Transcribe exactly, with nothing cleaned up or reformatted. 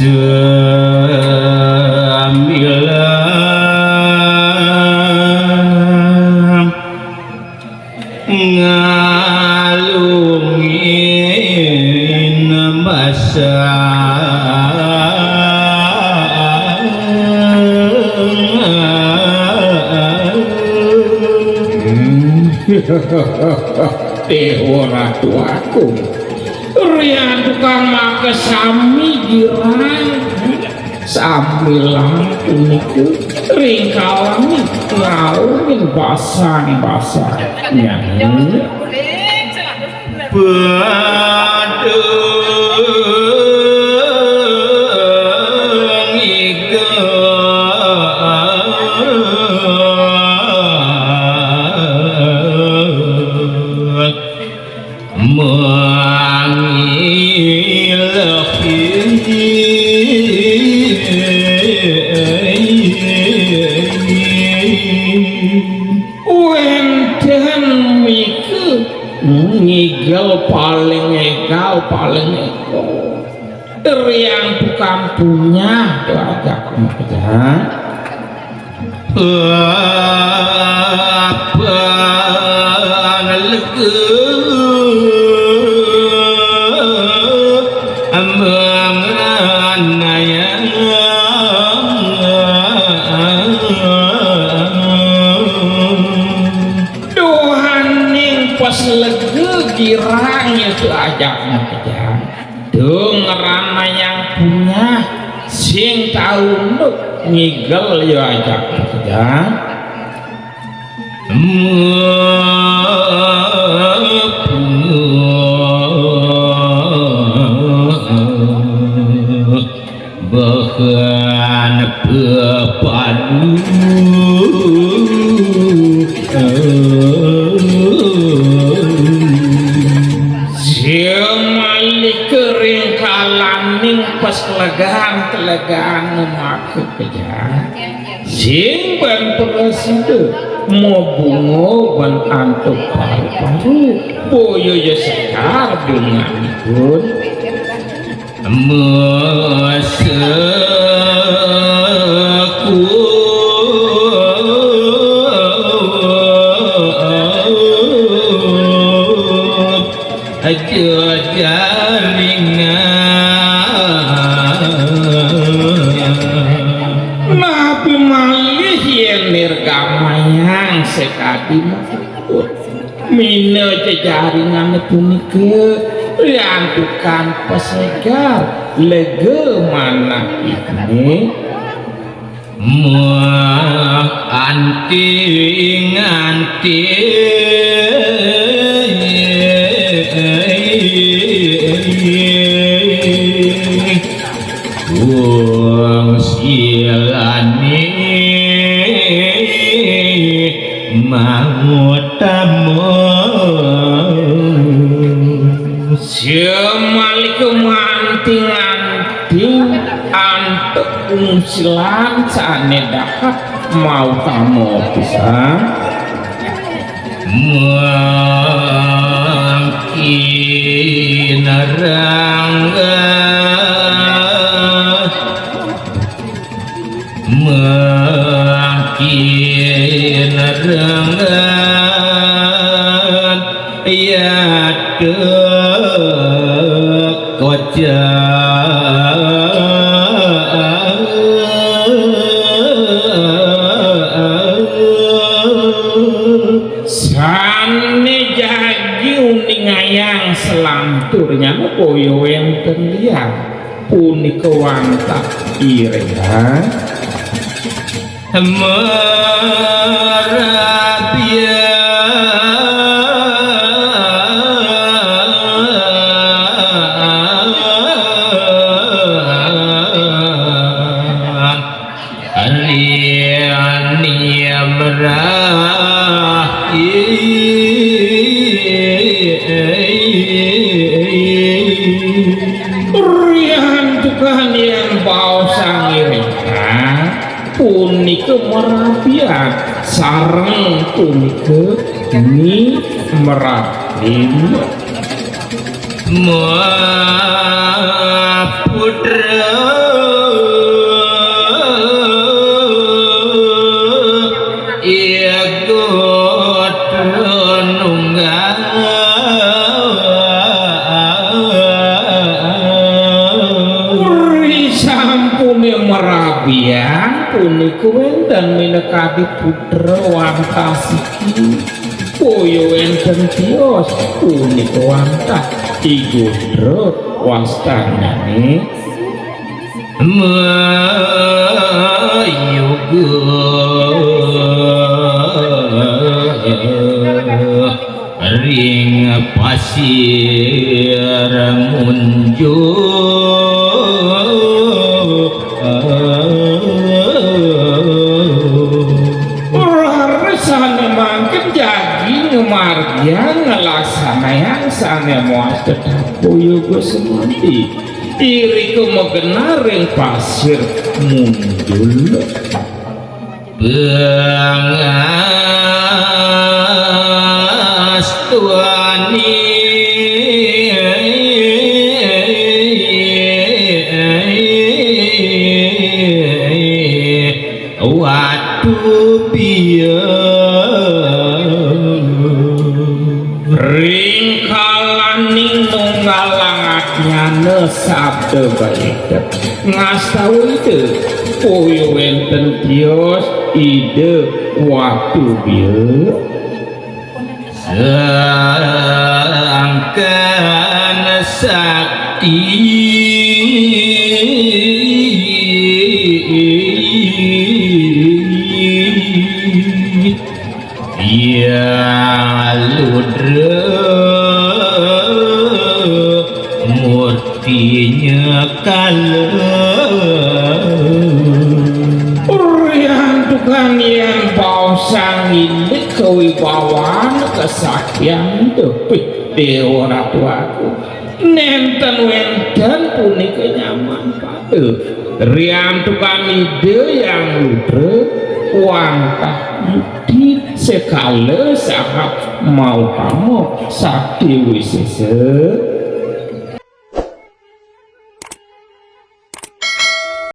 Gemilang ngalungin masa. Hmm. Déwa Ratu Agung. Riantukan maka sami girang. Sami langkung niku ring kalami ngalungin basang-basang nyanyi. Padung iga mangilehi. Wénten mika ngigel paling égal, paling égal. Riantukan punyah diajak makejang. Apan lega manganayang. Duhaning pas lega girang ya diajak makejang. Dong ranayang punyah sing taunduk ngigel ya ajak kerja. Bahan pepadu. Simalih kering kalaning pas kelegaan-kelegaan maka keja. Sing ban prasida mabunga ban antuk paru-paru. Boya ya sekar bunganipun. Meseku jejaringan. Napi malih yén nirgamayang sekadi mangkut. Mina jejaringan punika riantukan pasegar lega manah ibuné. Muah anting-anting wong silani mau tamu. Simalika manting-anting antuk kungsilan sané dahat mau tamu pisan. Mangkin rangga Mangkin renggan yadek kocak. Sané jagi uningayang selanturnya boya wénten liang. Punika wantah iring. Merabian Riani merah. Rian tukang yang bau sangiring. Punika merabian sareng punika ni merabin. Muah putra Merabian punika wénten minakadi putra wantah siki. Boya wénten tios punika wantah I Gudra wastanané. Mayoga ring pasir munjuk. Rarisane mangkin jagi ngamargiang nglaksanayang sane mawasta tapa yoga samadi. Irika magenah ring pasir munjuk. Pangastuani watu biya. Ring kalaning nunggalang ajnana sabda baita. Ngastawa Ida, boya wénten tios Ida watu biya. Sangkan sakti ya ludra murtinya kala. Riantukan yén baosang indik kawibawan kasaktian tepih Déwa Ratu Agung. Nénten wénten punika nyaman pada. Riantukan Ida Hyang Rudra wantah yukti sekala sahat mautama sakti wisésa.